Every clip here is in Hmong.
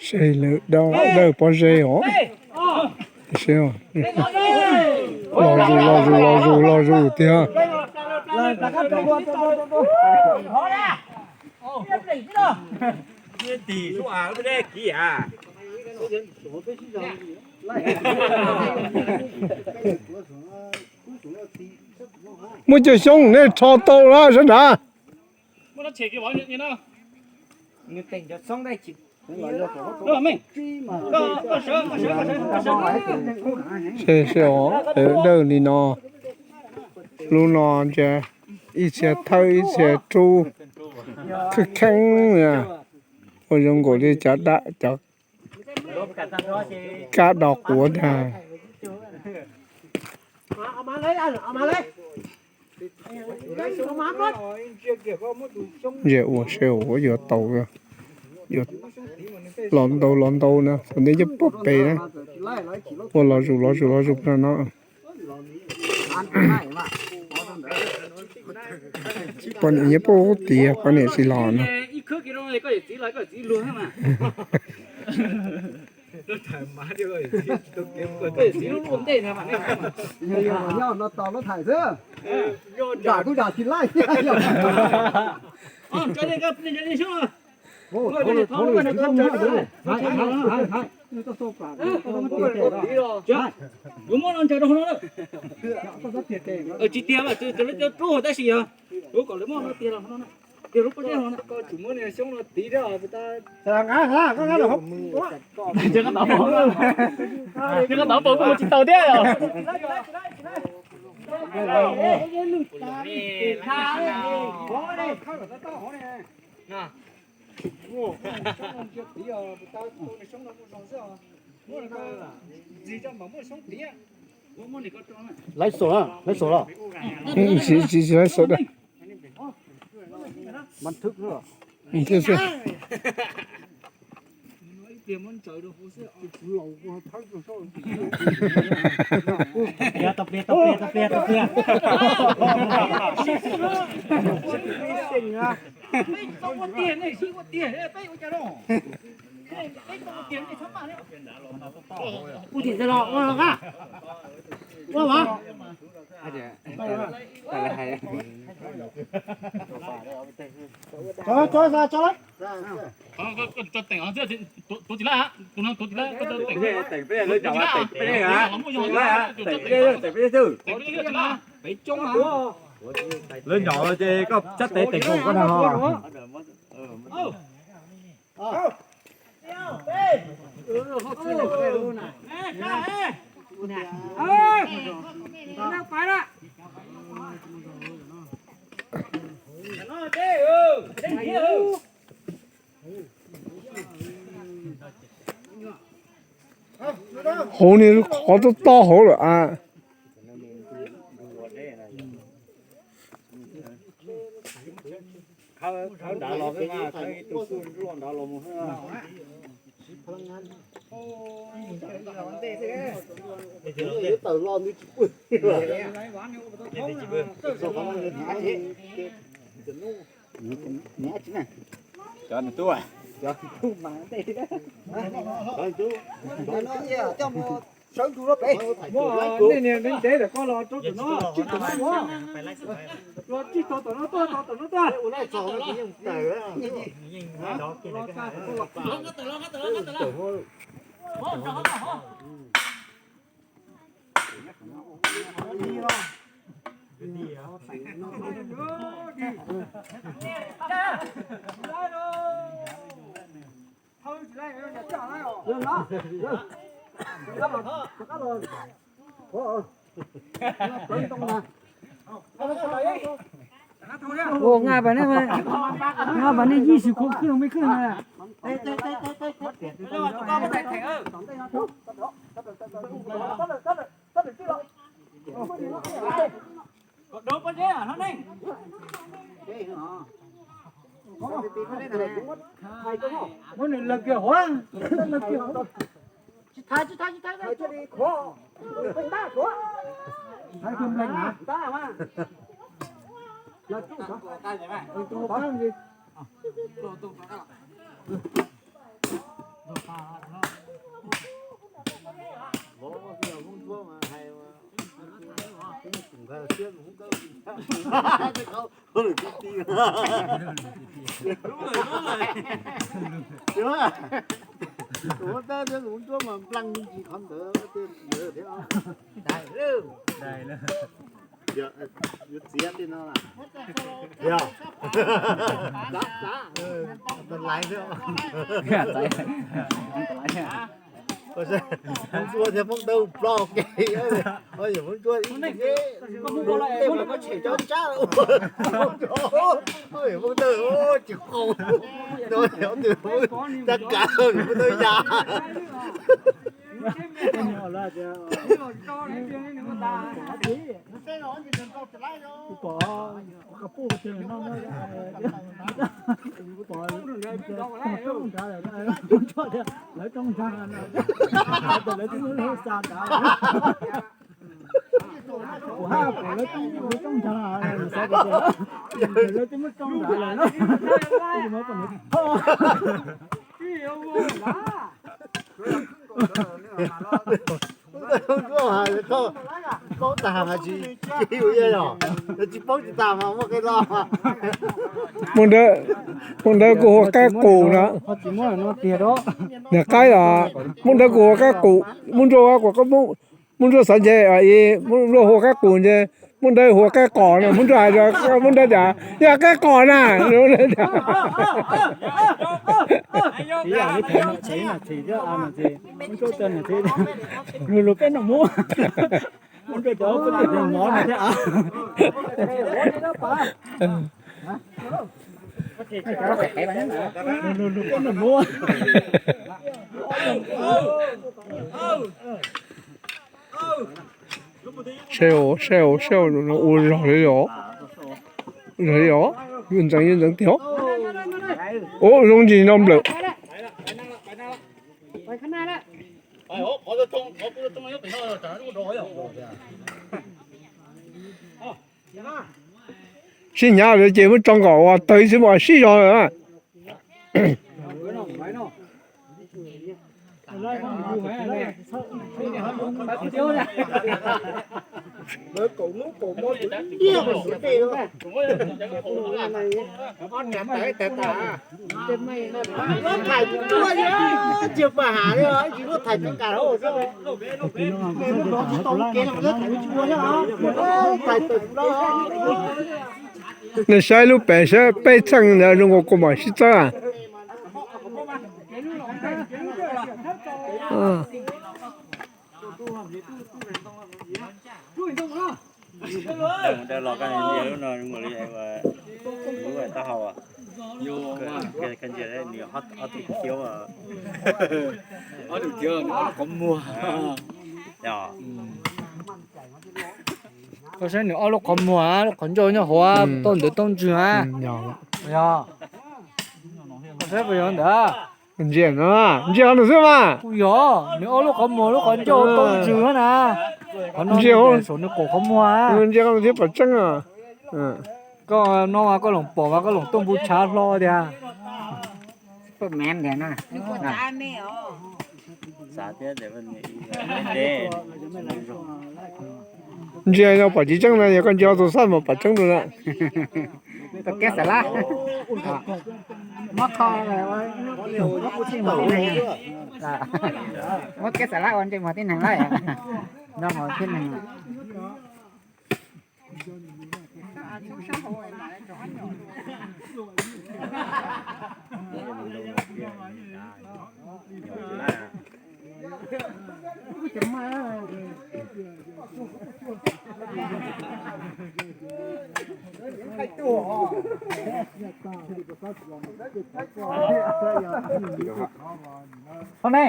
Seb lawv dawj pob zeb os. Los zus los zus los zus los zus tiag. Muaj cov xyoob nej rho tau lawm sab nrad. Seb, seb os, dawj li no, lub no ntsia ib txhia thawj ib txhia rub kheej kheej na. Ua zoo nkaus li cov dab cov kab do quav ntag. Ntsia ua seb ua yuav tau, yuav los ntau los ntau na, thaum ntej nyob puag pem na. Ua los zus los zus los zus no no. Poj niam nyob puag tiag, poj niam tsis los no. Tsis tiag, rub tab sis yog rub kom lawv muab no tiag los no, tiag lub pob zeb no. Tsis tau thiab. Laiv xom, laiv xom los. Tsis, tsis laiv xom da. Tau pliag, tau pliag, tau pliag, tau pliag. Ua tim los ua los, ua los. Tso, tso, tso, tso. Tuav tsis laj, tus no tuav tsis laj, koj tso teem, teem peb, lawv ncaum teem peb, teem peb, teem peb, teem peb, teem peb. Lawv ncaum ces koj sab tes teem koj na ho. Hauv ni qhov tob tob hauv lawm a. Cov nws tub, cov nws tub mas ntej. Coj mus sawv ntsug rau pem. Nej niag ntev ntev lawm, koj los rau tom no, tsij tom no mus. Los tsij tau tom no tuaj, tau tom no tuaj. Ua nqa pas nej, nqa pas nej ib sim khuv khwj me khwj na. Muab nws lawg kiag hauv, lawg kiag hauv. Tsis thaiv, tsis thaiv, tsis thaiv, thaiv kiag nplees na. Lawv tsuj, tsuj, tsuj. Tus huab tab thiab tus huab ncuab mas nplees me ntsis qhov ntawd tej ntawd thiab. Yog yuav txiav tej no, yog laiv thiab. Hmoob Ntsuab thiab Hmoob Dawb ploj ke, Hmoob Ntsuab ib tej mas koj tshem cov tsab, Hmoob Dawb tsis qau, cab kav Hmoob Dawb ya. Lawv rooj nrag, lawv twb muab lub xa nrad. Kuv haj pom lawv twb muab lub rooj nrag, lawv twb muab rooj nrad lawm. Paub tag mas tsis, tsis ua yog, tsis paub tsis tag mas muaj qe lo. Hmoob Dawb kuj hu Qaib Qus no. Niag qaib os, Hmoob Dawb kuj hu Qaib Qus, Hmoob Ntsuab, Hmoob Ntsuab xav nce, Hmoob Ntsuab hu Qaib Qus nce, Hmoob Dawb hu Qaib Qos no, Hmoob Ntsuab hais rau Hmoob Dawb tias yog Qaib Qos na. Lus peb noj mov, lus peb noj mov thiab. Saib os, saib os, saib os, ua zog li os. Zog li os, yuav ntxeev, yuav ntxeev tiag. Ua zoo ntsis no nplawm. Sib hnyav lawm ces muab tso nkaus ua tawg xwb mas sib zog lawm. Nej saib lub pem saib peb txheej ntawd zoo nkaus kuv mam sib txawb. Mus dawb los koj ntsia lub no zoo li lub taub hau, koj ntsia nws ob tug tiab, ob tug tiab qhov muag. Koj saib nws ob lub qhov muag, lub qhov ncauj nyob hauv, taub ntawv taub ntswg a. Yog, koj saib puas yog ntawd? Ntsia no, ntsia qhov no xwb mas. Kuj yog, nws ob lub qhov muag, lub qhov ncauj taub ntswg na. Qhov no ntsia saum nws qaum qhov muag. Ntsia qhov no thiab pom tseeb. Koj no mas koj loos pom mas koj loos tuaj npu tshav hlo tiag. Ntsia no pom tsis tseeb na, yog koj ntsia tus xab mas pom tseeb dua na. Muab kho, muab keb xav lab ua ntsej muag tib neeg lawm, nrog muag tib neeg. Thaum ne,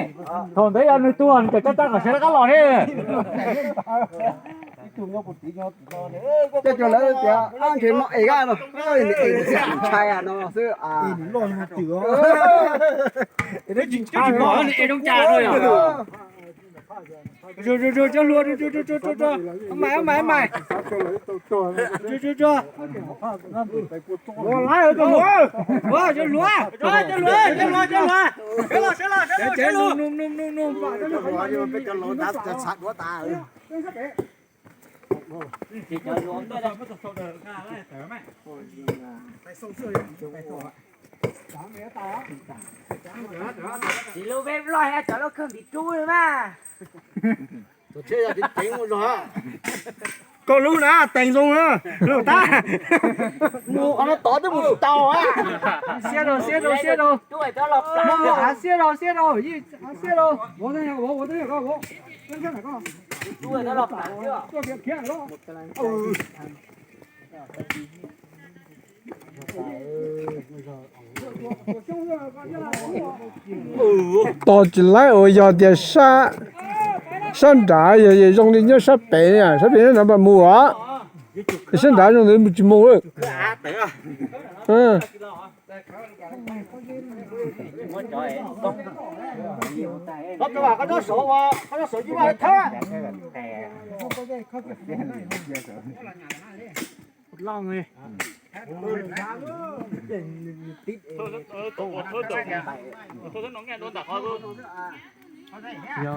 thaum ntawd yog nws tuag nws tseem cab cab kom sawv rov qab los ne. Coj cov lawv tias ntshe no es no, nws es ntshai no xwb. Ua, cov hluas, ua, cov hluas, cov hluas, cov hluas, cov hluas, cov hluas, cov hluas, cov hluas, cov hluas, cov hluas, cov hluas. Tsis lub peb loj, cov lub kawg ntim rub li mas. Koj lub na, tees zoo na, lub tag. Mus qhov no tod twb mus tsis tau. Siab rau, siab rau, siab rau. Siab rau, siab rau, siab rau. Tos tsis laib uas yog tias sab nrad yog zoo li nyob sab pem, sab pem no mas mus os. Sab nrad zoo ntawd mus tsis mus.